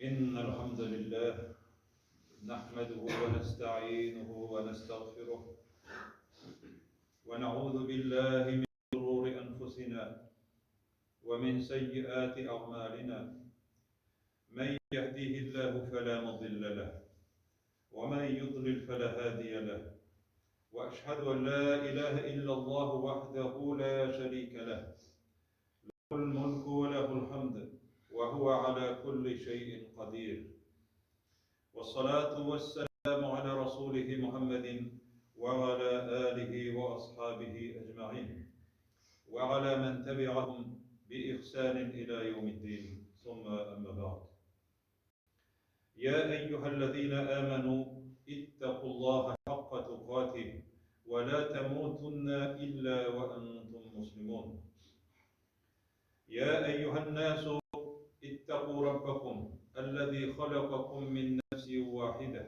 إن الحمد لله نحمده ونستعينه ونستغفره ونعوذ بالله من شرور أنفسنا ومن سيئات أعمالنا من يهديه الله فلا مضل له ومن يضلل فلا هادي له وأشهد أن لا إله إلا الله وحده لا شريك له له الملك وله الحمد وهو على كل شيء قدير والصلاة والسلام على رسوله محمد وعلى آله وأصحابه أجمعين وعلى من تبعهم بإحسان إلى يوم الدين ثم أما بعد يا أيها الذين آمنوا اتقوا الله حق تقاته ولا تموتن إلا وأنتم مسلمون يا أيها الناس اتقوا ربكم الذي خلقكم من نفس واحدة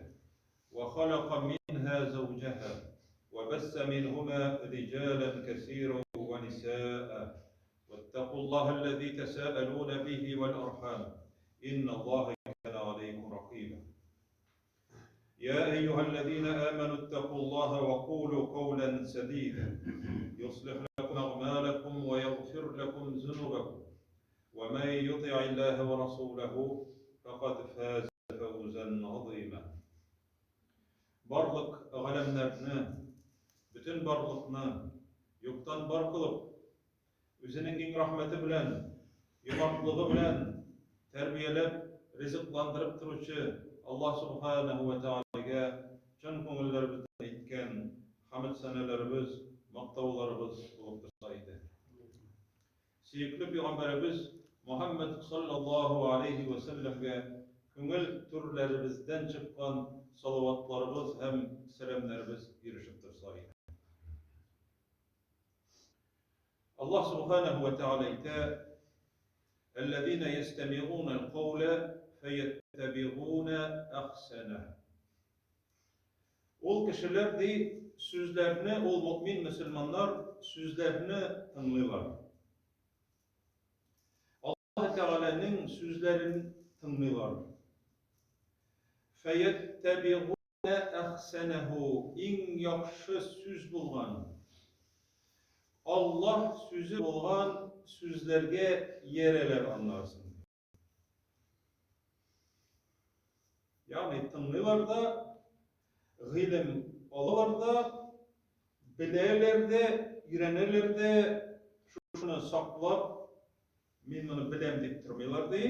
وخلق منها زوجها وبث منهما رجالا كثيرا ونساء واتقوا الله الذي تساءلون به والأرحام إن الله كان عليكم رقيبا يا أيها الذين آمنوا اتقوا الله وقولوا قولا سديدا يصلح لكم أعمالكم ويغفر لكم ذنوبكم ومن يطع الله ورسوله فقد فاز فوزا عظيما Барлык галәмнәрне, бөтен барлыкны юктан бар кылып, Үзенең киң рәхмәте белән, юмартлыгы белән тәрбияләп, ризыкландырып торучы Аллаһ Субханәһү вә Тәгаләгә чын күңелләребездән әйткән хәмд-сәнәләребез, мактауларыбыз булып торса иде. Сөекле пәйгамбәребез Мөхәммәд саллаллаһу алейһи вә сәлләмгә күңел түрләребездән чыккан салаватларыбыз һәм сәламнәребез ирешеп торса иде. Аллаһ субханаһу ва тааля әйтә: "Әлләзина ястами'уна ал-каула фаяттабигуна ахсана". Ул кешеләр ди, сүзләрне, ул мөмин мөселманнар сүзләрне тыңлыйлар. Аллаһ Тәгаләнең сүзләрен тыңлыйлар. Фәяттәбигуна әхсәнәһу, иң яхшы сүз булган, Аллаһ сүзе булган сүзләргә иярәләр аннарысын. Ягъни тыңлыйлар да, гыйлем алалар да, беләләр дә, өйрәнәләр дә, шушыны саклап, мин моны беләм дип тормыйлар ди.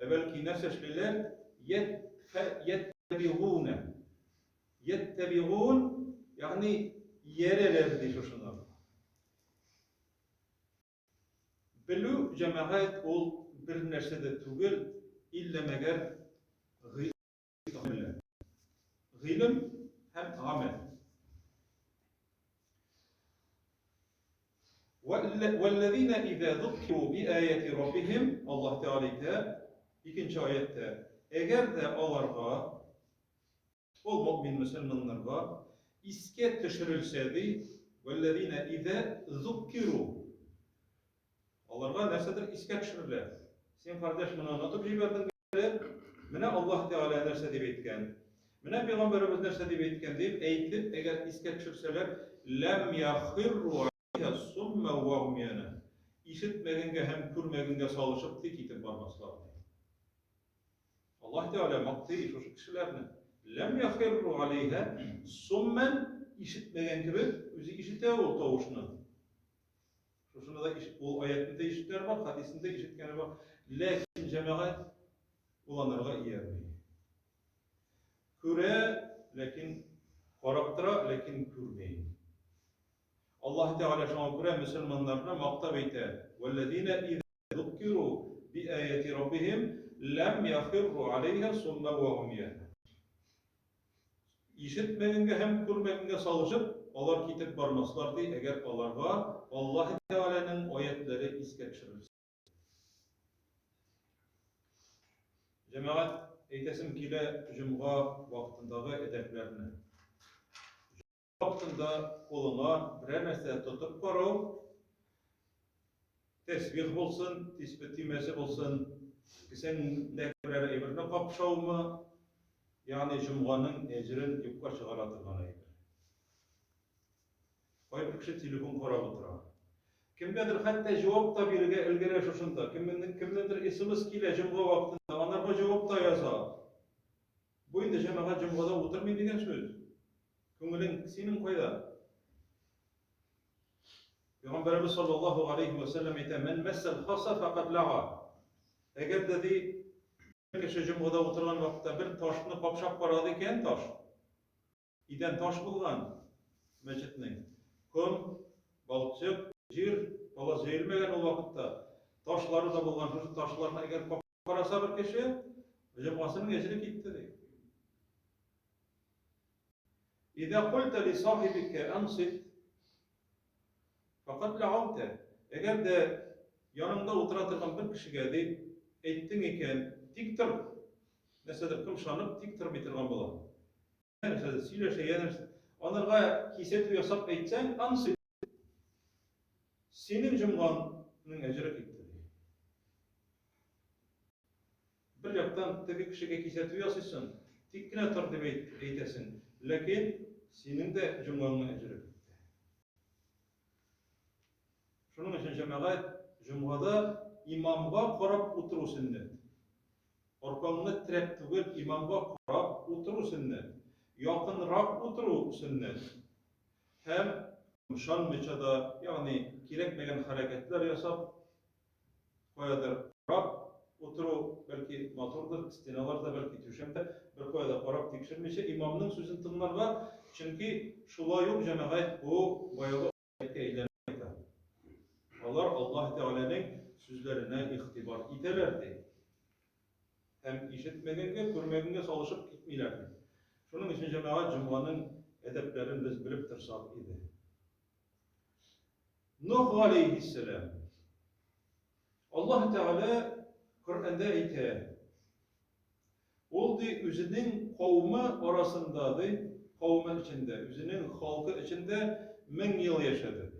Ә бәлки нәрсә эшлиләр? Яттабигуна. Яттабигун, ягъни иярәләр ди шушыны. Белү, җәмәгать, ул бер нәрсә дә түгел, иллә мәгәр гыйлем. Гыйлем һәм гамәл. Вәлләзина иза зуккиру биаяти раббихим, Аллаһ Тәгалә әйтә, икенче аятьтә, әгәр дә аларга Ул мөэмин мөселманнарга искә төшерелсә, ди, вәлләзинә изә зуккиру. Аларга нәрсәдер искә төшерелә. Син, кардәш, моны онытып җибәрдең әле. Менә Аллаһ Тәгалә нәрсә дип әйткән. Менә пәйгамбәребез нәрсә дип әйткән дип әйтеп, әгәр искә төшерсәләр, ләм яхирру алейһа сумма ва умяна. Ишетмәгәнгә һәм күрмәгәнгә салышып ди китеп бармаслар ди. Аллаһ Тәгалә мактый шушы кешеләрне. Ләм яхирру алейһа суммән ишетмәгән кебек, үзе ишетә ул тавышны. Шушыны да ул аятны да ишеткәне бар, хадисны да ишеткәне бар. Ләкин җәмәгать ул анарга иярми. Күрә, ләкин карап тора, ләкин күрми. Аллаһ Тәгалә шуңа күрә мөселманнарны мактап әйтә: "Вәлләзина Зуккиру би аяти раббихим ләм яхирру алейһа сумма ва умьяна. Ишетмәгәнгә һәм күрмәгәнгә салышып, алар китеп бармаслар ди, әгәр аларга Аллаһ Тәгаләнең аятләре искә төшерелсә. Җәмәгать, әйтәсем килә җомга вакытындагы әдәпләрне. Вакытында кулыңа берәр нәрсә тотып карау, тәсбих булсын, тисбе төймәсе булсын, Кесәңдәге берәр әйберне капшаумы, ягъни җомганың әҗерен юкка чыгара торган әйбер. Кайбер кеше телефон карап утыра. Кемгәдер хәтта җавап та бирергә өлгерә шушында. Кемнеңдер смс килә җомга вакытында, анарга җавап та яза. Бу инде җәмәгать җомгада утырмый дигән сүз. Күңелең синең кайда? Пәйгамбәребез саллаллаһу алейхи ва сәлләм әйтә, "Мән мәссәл хаса фәкад лага". Әгәр дә ди, кеше җомгада утырган вакытта бер ташны капшап карады икән, таш. Идән таш булган мәчетнең. Ком, балчык, җир, палас җәелмәгән ул вакытта. Ташлары да булган. Шушы ташларны әгәр караса бер кеше, җомгасының әҗере китте ди. Идә культа ли сахибика ансит факат ләгаута. Әгәр дә яныңда утыра торган бер кешегә ди, әйттең икән, тик тор, нәрсәдер кымшанып, тик тормый торган була. Нәрсәдер сөйләшә, я нәрсә. Анарга кисәтү ясап әйтсәң, ансит, синең җомгаңның әҗере китте. Бер яктан теге кешегә кисәтү ясыйсың, тик кенә тор дип әйтәсең, ләкин синең дә җомгаңны әҗере китте. Шуның өчен җәмәгать җомгада имамга карап утыру сөннәт. Аркаңны терәп түгел, имамга карап утыру сөннәт. Якынрак утыру сөннәт. Һәм ышанмыйча да, ягъни кирәкмәгән хәрәкәтләр ясап, Каядыр карап утыру, бәлки, матурдыр, стеналар да, бәлки, түшәм дә, бер кая да карап тикшермичә, имамның сүзен тыңларга, чөнки шулай ук җәмәгать бу баягы аятькә әйләнеп кайта. Алар Аллаһ Тәгаләнең сүзләренә игътибар итәләр, ди. Һәм ишетмәгәнгә, күрмәгәнгә салышып китмиләр, ди. Шуның өчен җәмәгать җомганың әдәпләрен без белеп торсак иде. Нух галәйһиссәлам. Аллаһ Тәгалә Коръәндә әйтә, ул ди үзенең кавымы арасында ди, кавымы эчендә, үзенең халкы эчендә 1000 ел яшәде.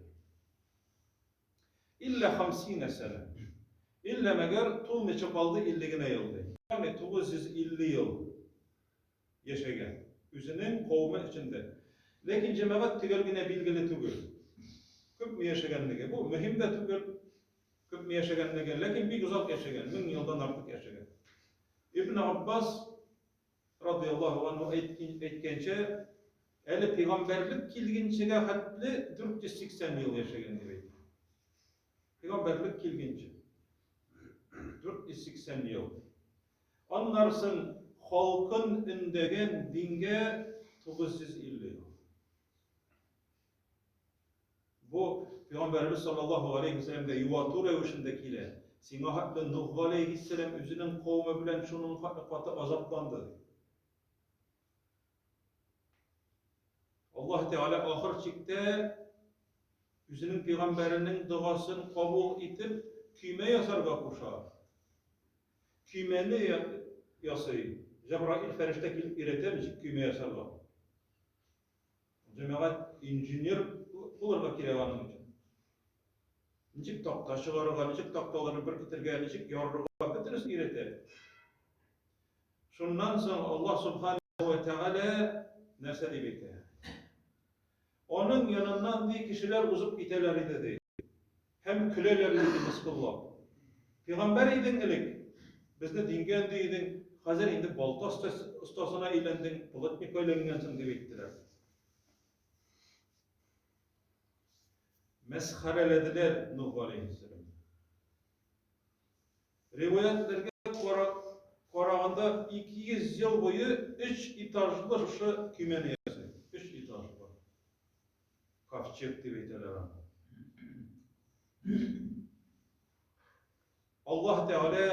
Илля хамсина сәнә. Илля мәгәр тулмыйча калды 50 генә ел ди. Ягъни 950 ел. Яшәгән. Үзенең кавымы эчендә. Ләкин җәмәгать төгәл генә билгеле түгел. Күпме яшәгәнлеге. Бу мөһим дә түгел. Күпме яшәгәнлеге. Ләкин бик озак яшәгән. 1000 елдан артык яшәгән. Ибн Аббас радияллаһу анһу әйткәнчә, әле пәйгамбәрлек килгәнчегә хәтле 480 ел яшәгән дип әйтә. Пәйгамбәрлек килгәнче 480 ел. Аннарсын халкын өндәгән дингә 950 ел. Бу Пәйгамбәребез саллаллаһу алейһи вәсәлләмгә юату рәвешендә килә. Сиңа хәтле Нух галәйһиссәлам үзенең кавеме белән шуның хәтле каты азапланды. Аллаһ Тәгалә ахыр чиктә үзенең пәйгамбәренең догасын кабул итеп, көймә ясарга куша. Көймәне ясый. Җәбраил фәрештә килеп өйрәтә ничек көймә ясарга. Җәмәгать инженер булырга кирәк аның өчен. Ничек такта чыгарырга, ничек такталарны беркетергә, ничек ярырга, бөтенесен өйрәтә. Шуннан соң Аллаһ субханаһу ва тәгалә нәрсә дип әйтә? Аның яныннан, ди, кешеләр узып китәләр иде, ди. Һәм көләләр иде, ди, мыскыллап. Пәйгамбәр идең элек, безне дингә өнди идең, хәзер инде балта остасына әйләндең, плотникка әйләнгәнсең, дип әйттеләр. Мәсхәрәләделәр Нух алейһиссәлам. Риваятьләргә караганда 200 ел буе өч этажлы шушы көймәне ясый. Өч этажлы. Ковчег дип әйтәләр аны. Аллаһ Тәгалә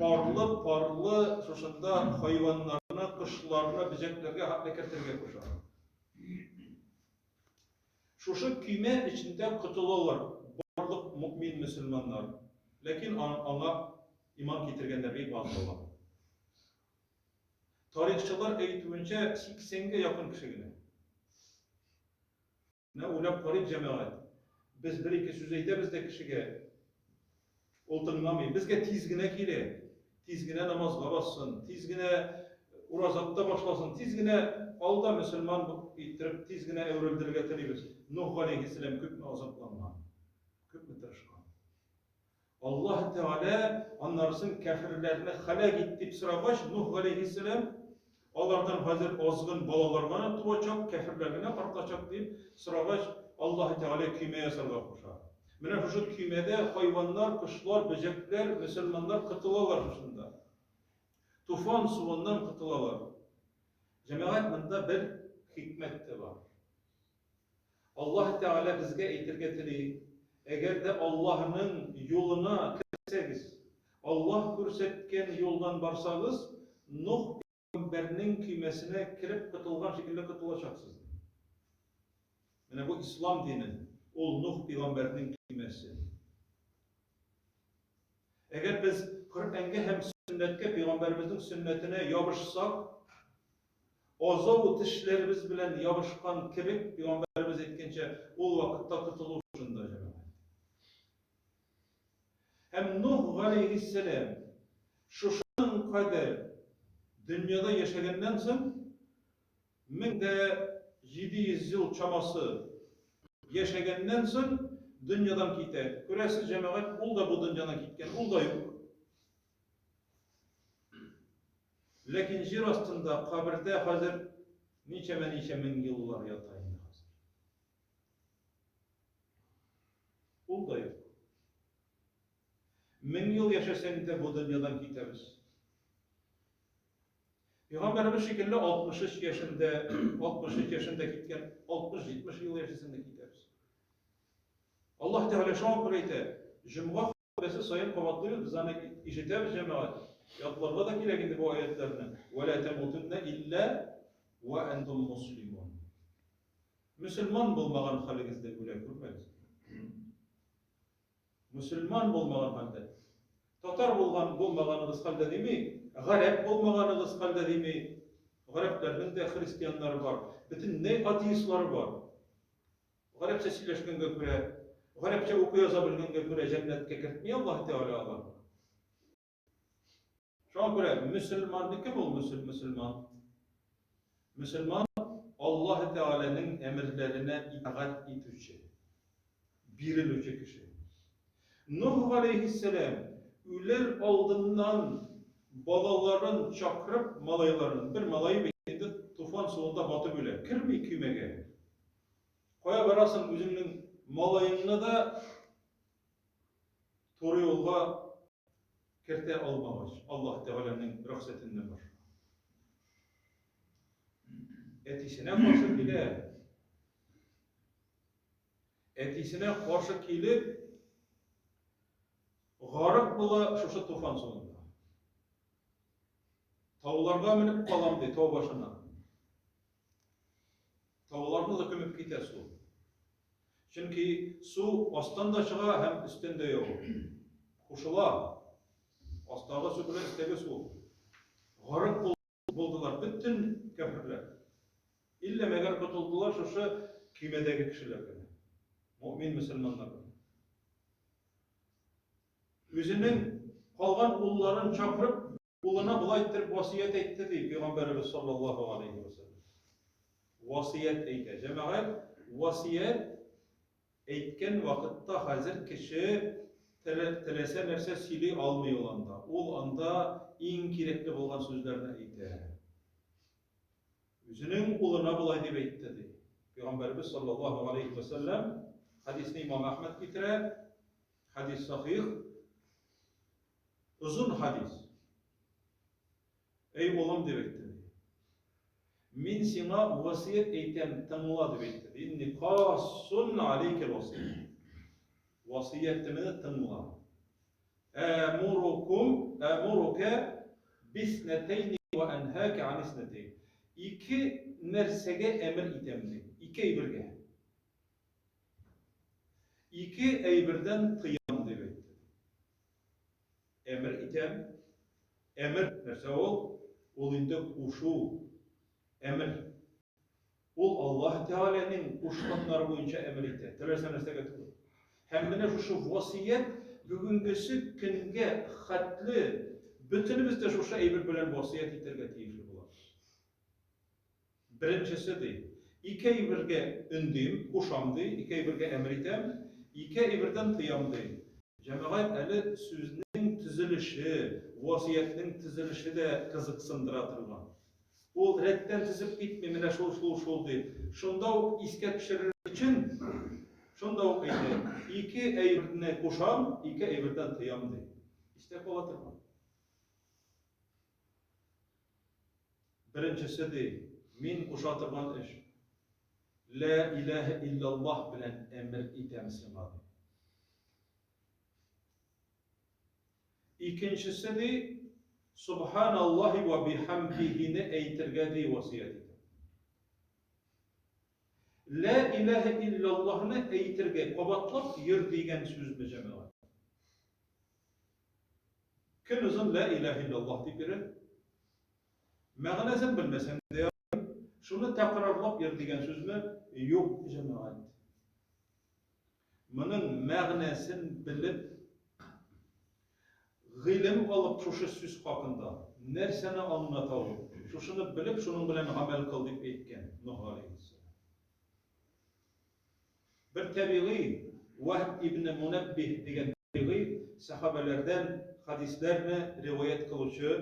парлы-парлы шушында хайваннарны, кошларны, бөҗәкләргә хәтле кертергә куша. Шушы көймә эчендә котылалар барлык мөэмин мөселманнар. Ләкин аңа иман китергәннәр бик аз була. Тарихчылар әйтүенчә, 80-гә якын кеше генә. Менә уйлап карыйк, җәмәгать. Без бер-ике сүз әйтәбез дә кешегә, ул тыңламый. Безгә тиз генә кирәк. Тиз генә намазга бассын, тиз генә ураза тота башласын, тиз генә алда мөселман иттереп, тиз генә әверелдерергә телибез. Нух галәйһиссәлам күпме азапланган, күпме тырышкан. Аллаһ Тәгалә аннарысын кәферләрне хәләк ит дип сорагач, Нух галәйһиссәлам алардан хәзер азгын балалар гына туачак, кәферләр генә артачак дип сорагач, Аллаһ Тәгалә көймә ясарга куша. Менә шушы көймәдә хайваннар, кошлар, бөҗәкләр, мөселманнар котылалар шушында. Туфан суыннан котылалар. Җәмәгать, монда бер хикмәт тә бар. Аллаһ Тәгалә безгә әйтергә тели, әгәр дә Аллаһның юлына керсәгез, Аллаһ күрсәткән юлдан барсагыз, Нух пәйгамбәрнең көймәсенә кереп котылган шикелле котылачаксыз, ди. Менә бу ислам дине, ул Нух пәйгамбәрнең көймәсе. Әгәр без Коръәнгә һәм сөннәткә, пәйгамбәребезнең сөннәтенә ябышсак, Азау тешләребез белән ябышкан кебек, пәйгамбәребез әйткәнчә, ул вакытта котылу шунда, җәмәгать. Һәм Нух галәйһиссәлам шушының кадәр дөньяда яшәгәннән соң, 1700 ел чамасы яшәгәннән соң дөньядан китә. Күрәсез, җәмәгать, ул да бу дөньядан киткән, ул да юк. Ләкин җир астында, кабердә хәзер ничәмә-ничә мең еллар ята инде хәзер. Ул да юк. Мең ел яшәсәң дә бу дөньядан китәбез. Пәйгамбәребез шикелле 63 яшендә, 63 яшендә киткән, 60-70 ел яшәсәң дә китәбез. Аллаһ Тәгалә шуңа күрә әйтә, җомга Бәсе саен кабатлыйбыз, без аны ишетәбез, җәмәгать. Ятларга да кирәк инде бу аятларны. Вә лә тәмутунна илля вә әнтум муслимун. Мөселман булмаган хәлегездә үлә күрмәгез. Мөселман булмаган хәлдә. Татар булган булмаганыгыз хәлдә дими, гарәп булмаганыгыз хәлдә дими. Гарәпләрнең дә христианнары бар, бөтенләй атеистлары бар. Гарәпчә сөйләшкәнгә күрә, гарәпчә укый яза белгәнгә күрә җәннәткә кертми Аллаһ Тәгалә аларны. Шуңа күрә мөселман кем ул мөселман? Мөселман Аллаһ Тәгаләнең әмерләренә итагать итүче, бирелүче кеше. Нух галәйһиссәлам үлер алдыннан балаларын чакырып, малайларын, бер малае бит инде туфан суында батып үлә, керми көймәгә. Кая барасың, үзеңнең малаеңны да туры юлга кертә алмагач, Аллаһ Тәгаләнең рөхсәтеннән башка. Әтисенә каршы килә. Әтисенә каршы килеп, гарык була шушы туфан суында. Тауларга менеп калам ди, тау башына. Тауларны да күмеп китә су. Чөнки су астан да чыга һәм өстән дә ява. Кушыла. Астагы су белән өстәге су. Гарык булдылар бөтен кәферләр. Иллә мәгәр котылдылар шушы көймәдәге кешеләр генә. Мөмин мөселманнар гына. Үзенең калган улларын чакырып, Улына болай иттереп васыять әйтте, ди пәйгамбәребез саллаллаһу алейһи ва сәлләм. Васыять әйтә. Җәмәгать, васыять әйткән вакытта хәзер кеше теләсә нәрсә сөйли алмый ул анда. Ул анда иң кирәкле булган сүзләрне әйтә. Үзенең улына болай дип әйтте, ди. Пәйгамбәребез саллаллаһу алейһи ва сәлләм, хәдисне имам Әхмәд китерә, хәдис сахих, Озын хәдис. Әй улым, дип әйтте. Мин сиңа васыять әйтәм, тыңла, дип әйтте. Инни кассун алейкә васыять. Васыятемне тыңла. Әмурукум, әмурука биснәтәйни ва әнһәкә ан иснәтәйн. Ике нәрсәгә әмер итәм, ди. Ике әйбергә. Ике әйбердән тыям, дип әйтте. Әмер итәм. Әмер нәрсә ул? Ул инде кушу. Әмер. Ул Аллаһ Тәгаләнең кушканнары буенча әмер итә. Теләсә нәрсәгә түгел. Һәм менә шушы васыять бүгенгесе көнгә хәтле Бөтенебез дә шушы әйбер белән васыять итәргә тиешле булабыз. Беренчесе, ди, ике әйбергә өндим, кушам, ди, ике әйбергә әмер итәм, ике әйбердән тыям, ди. Җәмәгать, әле сүзнең төзелеше, васыятьнең төзелеше дә кызыксындыра торган. Ул рәттән тезеп китми, менә шул, шул, шул дип. Шунда ук искә төшерер өчен, шунда ук әйтә, ике әйберне кушам, ике әйбердән тыям, ди. Истә кала торган. Беренчесе, ди, мин куша торган эш. Лә иләһә илляллаһ белән әмер итәм сиңа, ди. Икенчесе, ди, Субханаллаһи вә бихәмдиһине әйтергә, ди, васыять итәм. Лә иләһә илляллаһны әйтергә, кабатлап йөр дигән сүзме, җәмәгать? Көн озын лә иләһә илляллаһ дип йөре. Мәгънәсен белмәсәң дә ярый. Шуны тәкрарлап йөр дигән сүзме? Юк, җәмәгать. Моның мәгънәсен белеп, гыйлем алып шушы сүз хакында, нәрсәне аңлата ул, шушыны белеп, шуның белән гамәл кыл дип әйткән Нуһ галәйһиссәлам. Бер тәбигый, Вәһб ибне Мунәббиһ дигән тәбигый, сәхабәләрдән хәдисләрне риваять кылучы,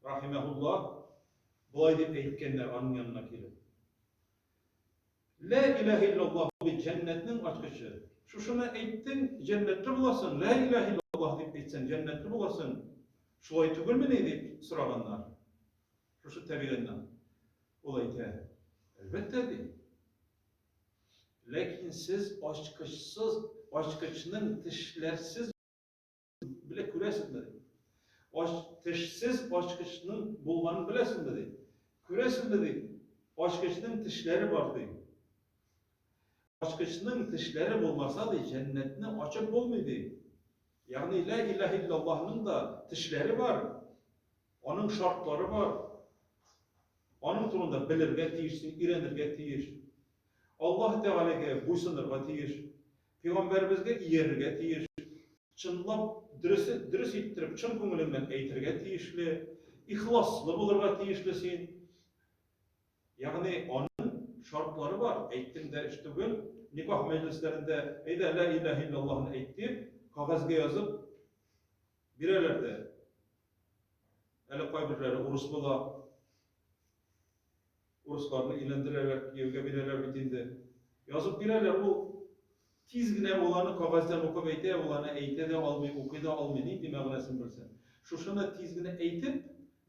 рахимәһуллаһ, болай дип әйткәннәр аның янына килеп. Лә иләһә илляллаһ бит җәннәтнең ачкычы. Шушыны әйттең, җәннәтле буласың, лә иләһә илляллаһ дип әйтсәң, җәннәтле буласың. Шулай түгелмени дип сораганнар. Шушы тәбигыннан. Ул әйтә, әлбәттә ди. Ләкин сез ачкычсыз, ачкычның тешләрсез Белә күрәсезме ди. Ач, тешсез ачкычның булганын беләсезме ди. Күрәсезме ди. Ачкычның тешләре бар ди. Ачкычның тешләре булмаса ди, җәннәтне ачып булмый ди. Ягъни лә илаһ иллаллаһның да тешләре бар. Аның шартлары бар. Аның турында белергә тиешсең, өйрәнергә тиеш. Аллаһ Тәгаләгә буйсынырга тиеш. Пәйгамбәребезгә иярергә тиеш. Чынлап, дөрес, дөрес иттереп, чын күңелеңнән әйтергә тиешле. Ихласлы булырга тиешле син. Ягъни аның шартлары бар. Әйттең дә эш түгел. Никах мәҗлесләрендә әйдә лә илаһ иллаллаһны әйт дип, кәгазьгә язып бирәләр дә. Әле кайберләре урыс була. Урысларны өйләндерәләр, кияүгә бирәләр бит инде. Язып бирәләр, ул тиз генә ул аны кәгазьдән укып әйтә, ул аны әйтә дә алмый, укый да алмый, нинди мәгънәсен белсен. Шушыны тиз генә әйтеп,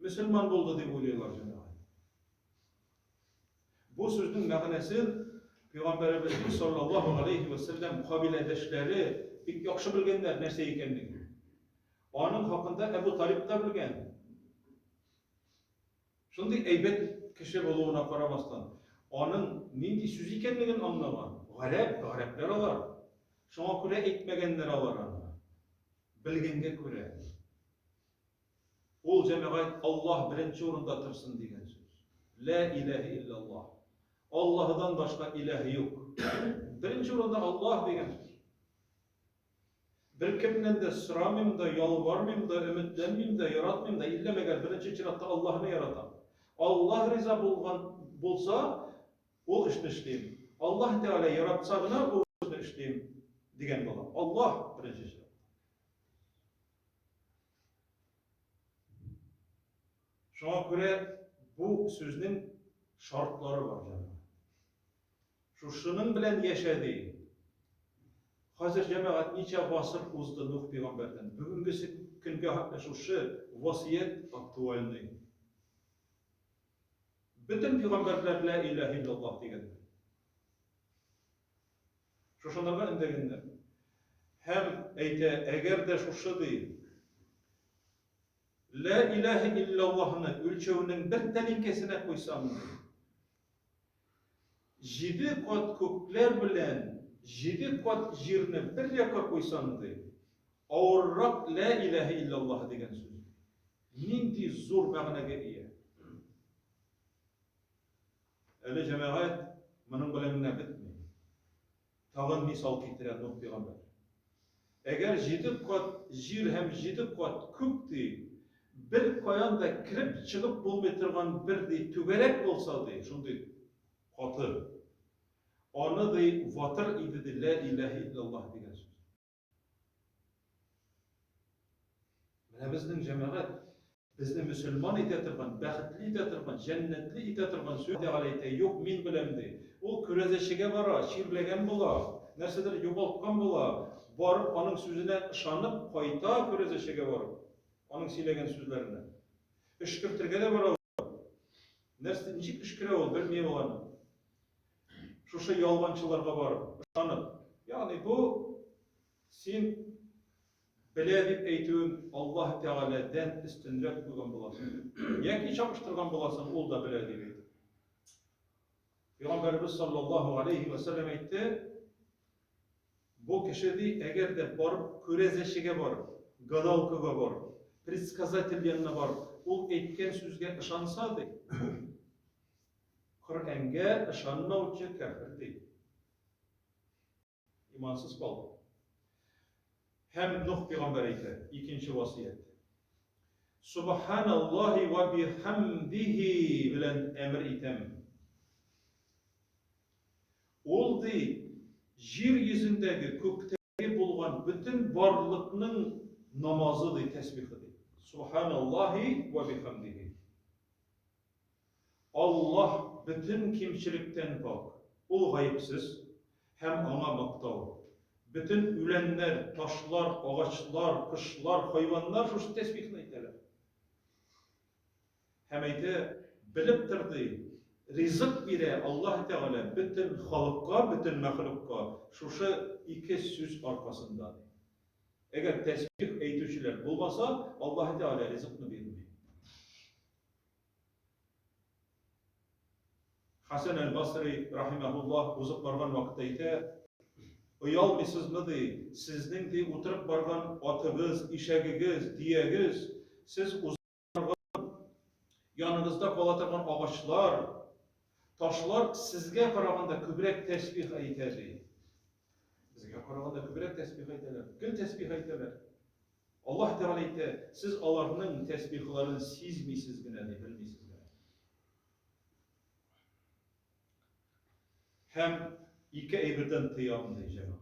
мөселман булды дип уйлыйлар җәмәгать. Бу сүзнең мәгънәсен Пәйгамбәребезнең саллаллаһу алейһи вә сәлләм кабиләдәшләре бик яхшы белгәннәр нәрсә икәнлеген. Аның хакында Әбу Талиб та белгән. Шундый әйбәт кеше булуына карамастан, аның нинди сүз икәнлеген аңлаган. Гарәп, гарәпләр алар. Шуңа күрә әйтмәгәннәр алар аны. Белгәнгә күрә. Ул җәмәгать Аллаһ беренче урында торсын дигән сүз. Лә иләһә илляллаһ. Аллаһыдан башка иләһ юк. Беренче урында Аллаһ дигән сүз. Беркемнән дә сорамыйм да, ялвармыйм да, өметләнмим дә, яратмыйм да, иллә мәгәр беренче чиратта Аллаһны яратам. Аллаһ риза булган булса, ул эшне эшлим. Аллаһ Тәгалә яратса гына ул эшне эшлим дигән була. Аллаһ беренче чиратта. Шуңа күрә бу сүзнең шартлары бар, җәмәгать. Шушының белән яшә, ди. Хәзер, җәмәгать, ничә гасыр узды Нух пәйгамбәрдән. Бүгенгесе көнгә хәтле шушы васыять актуальный. Бөтен пәйгамбәрләр лә илаһ иллаллаһ дигәннәр. Шушынарга өндәгәннәр. Һәм әйтә, әгәр дә шушы ди, Лә илаһ иллаллаһны үлчәүнең бер тәлинкәсенә куйсаң, ди, Җиде кат күкләр белән җиде кат җирне бер якка куйсаң, ди, авыррак лә иләһә илляллаһ дигән сүз. Нинди зур мәгънәгә ия. Әле җәмәгать моның белән генә бетми. Тагын мисал китерә Нух пәйгамбәр. Әгәр җиде кат җир һәм җиде кат күк, ди, Бер каян да кереп чыгып булмый торган бер ди түгәрәк булса ди, шундый каты. Аны ди ватыр иде ди лә иләһә илляллаһ дигән сүз. Менә безнең җәмәгать безне мөселман итә торган, бәхетле итә торган, җәннәтле итә торган сүз Тәгалә әйтә, юк, мин беләм ди. Ул күрәзәчегә бара, чирләгән була, нәрсәдер югалткан була, барып аның сүзенә ышанып кайта күрәзәчегә барып, аның сөйләгән сүзләренә. Өшкертергә дә бара ул. Нәрсә, ничек өшкерә ул, белми ул аны. Шушы ялганчыларга барып, ышанып. Ягъни бу син белә дип әйтүең Аллаһ Тәгаләдән өстенрәк куйган буласың. Яки чагыштырган буласың, ул да белә дип әйтеп. Пәйгамбәребез саллаллаһу алейхи ва сәлләм әйтте, бу кеше ди, әгәр дә барып күрәзәчегә барып, гадалкага барып, предсказатель янына барып, ул әйткән сүзгә ышанса ди, Коръәнгә ышанмаучы кәфер ди. Имансыз калды. Һәм Нух пәйгамбәр әйтә, икенче васыять. Субханаллаһи ва бихамдихи белән әмер итәм. Ул ди, җир йөзендәге, күктәге булган бөтен барлыкның намазы ди, тәсбихы ди. Субханаллаһи ва бихамдихи. Аллаһ бөтен кимчелектән пакь, Ул гаепсез һәм Аңа мактау. Бөтен үләннәр, ташлар, агачлар, кошлар, хайваннар шушы тәсбихны әйтәләр. Һәм әйтә, белеп тор, ди, ризык бирә Аллаһ Тәгалә бөтен халыкка, бөтен мәхлукка шушы ике сүз аркасында, ди. Әгәр тәсбих әйтүчеләр булмаса, Аллаһ Тәгалә ризыкны бирми. Хәсән әл-Басри рахимаһуллаһ узып барган вакытта әйтә, Оялмыйсызмы, ди, сезнең, ди, утырып барган атыгыз, ишәгегез, дөягез, сез узып барган яныгызда кала торган агачлар, ташлар сезгә караганда күбрәк тәсбих әйтә, ди. Безгә караганда күбрәк тәсбих әйтәләр. Гел тәсбих әйтәләр. Аллаһ Тәгалә әйтә, сез аларның тәсбихларын сизмисез генә, ди, белмисез генә. Һәм ике әйбердән тыям, ди җәмәгать.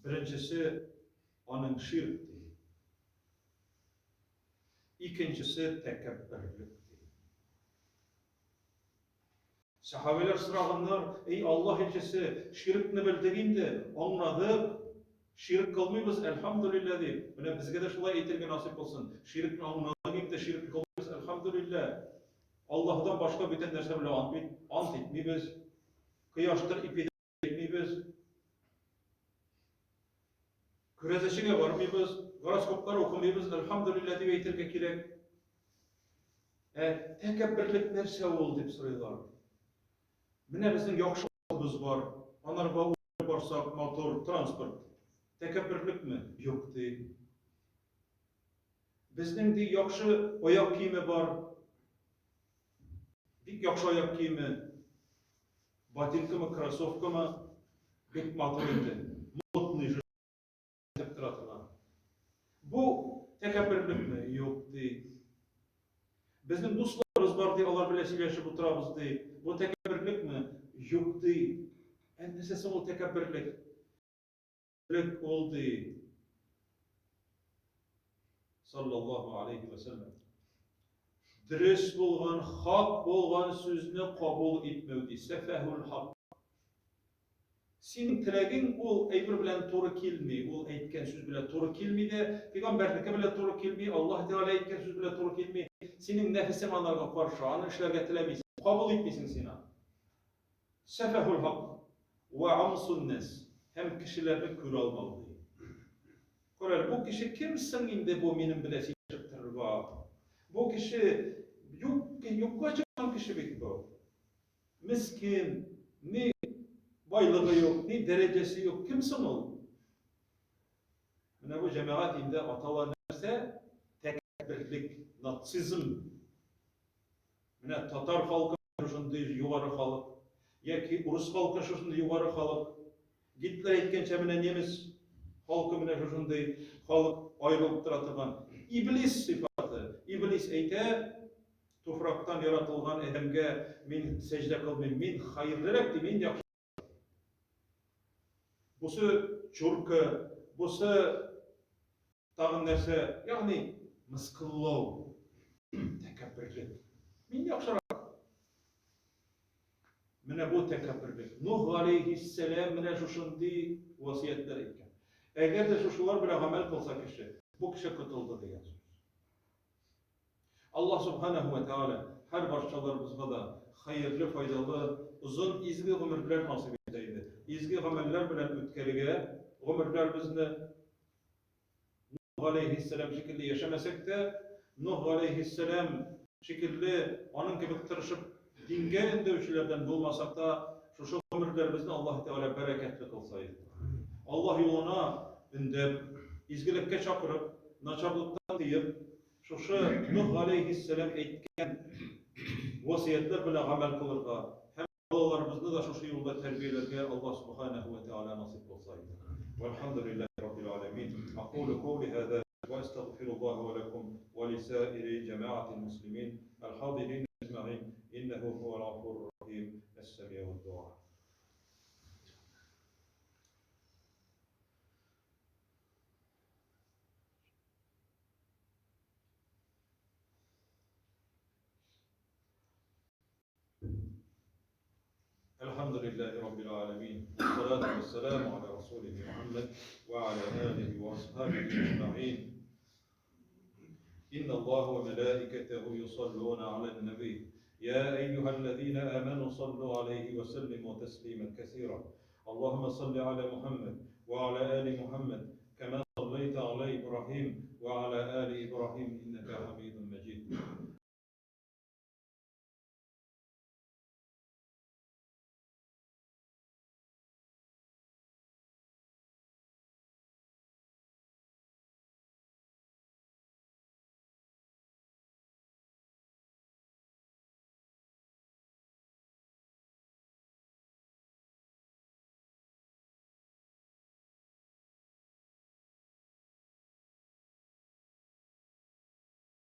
Беренчесе аның ширк, ди. Икенчесе тәкәбберлек, ди. Сәхабәләр сораганнар, Эй Аллаһ илчесе, ширкне белдек инде, аңладык, ширк кылмыйбыз, әлхәмдүлилләһ, дип. Менә безгә дә шулай әйтергә насыйп булсын. Ширкне аңладык инде, ширк кылмыйбыз, әлхәмдүлилләһ. Аллаһудан башка бүтән нәрсә белән ант, ант итмибез. Кояштыр, ипидер әйтмибез. Күрәзәчегә бармыйбыз, гороскоплар укымыйбыз, әлхәмдүлилләһ дип әйтергә кирәк. Ә тәкәбберлек нәрсә ул дип сорыйлар. Менә безнең яхшы атыбыз бар, анарга утырып барсак, матур транспорт. Тәкәбберлекме? Юк, ди. Безнең ди яхшы аяк киеме бар. Бик яхшы аяк киеме. Ботинкамы, кроссовкамы, бик матур инде. Модный итеп тора торган. Бу тәкәбберлекме? Юк, ди. Безнең дусларыбыз бар, ди, алар белән сөйләшеп утырабыз, ди. Бу тәкәбберлекме? Юк, ди. Ә нәрсә соң ул тәкәбберлек? Лек ул, ди. Саллаллаһу алейхи ва саллям. Дөрес булган, хак булган сүзне кабул итмәү, ди. Сәфәһул хак. Синең теләгең ул әйбер белән туры килми, ул әйткән сүз белән туры килми дә, пәйгамбәрнеке белән туры килми, Аллаһ Тәгалә әйткән сүз белән туры килми. Синең нәфесең анарга каршы, аны эшләргә теләмисең, кабул итмисең син аны. Сәфәһул хак вә амсун нас һәм кешеләрне күрә алмау ди. Күр әле, бу кеше кем соң инде бу минем белән сөйләшеп торырга? Бу кеше юк, юкка чыккан кеше бит бу. Мескен, ни байлыгы юк, ни дәрәҗәсе юк. Кем соң ул? Менә бу җәмәгать инде атала нәрсә? Тәкәбберлек, нацизм. Менә татар халкы шушындый югары халык, яки урыс халкы шушындый югары халык. Гитлер әйткәнчә, менә немец халкы менә шушындый халык аерылып тора торган. Иблис сыйфаты. Иблис әйтә, туфрактан яратылган адәмгә мин сәҗдә кылмыйм, мин хәерлерәк ди, мин яхшы. Бусы чурка, бусы тагын нәрсә, ягъни мыскыллау, тәкәбберлек. Мин яхшырак. Менә бу тәкәбберлек. Нух галәйһиссәлам менә шушындый васыятьләр әйткән. Әгәр дә шушылар белән гамәл кылса кеше, бу кеше котылды дигән сүз. Аллаһ Субханаһу ва Тәгалә һәр барчаларыбызга да хәерле, файдалы, озын, изге гомерләр насыйп итә иде. Изге гамәлләр белән үткәрергә гомерләребезне. Нух галәйһиссәлам шикелле яшәмәсәк тә, Нух галәйһиссәлам шикелле аның кебек тырышып дингә өндәүчеләрдән булмасак та, шушы гомерләребезне Аллаһ Тәгалә бәрәкәтле кылса иде. Аллаһ юлына өндәп, изгелеккә чакырып, начарлыктан тыеп, Шушы Нух галәйһиссәлам әйткән васыятьләр белән гамәл кылырга һәм балаларыбызны да шушы юлда тәрбияләргә Аллаһ Субханәһү вә Тәгалә насыйп кылса иде. Вәлхәмдүлилләһи раббил галәмин. Акулу каули һаза вә әстәгъфируллаһа вә ләкум вә лисаири җәмәгатил муслимин әл-хадирин әҗмәгыйн иннәһү һуәл гафурур рахим. Әс-сәмиуд дуа. الحمد لله رب العالمين والصلاة والسلام على رسوله محمد وعلى آله وأصحابه أجمعين إن الله وملائكته يصلون على النبي يا أيها الذين آمنوا صلوا عليه وسلموا تسليما كثيرا اللهم صل على محمد وعلى آل محمد كما صليت على إبراهيم وعلى آل إبراهيم إنك حميد.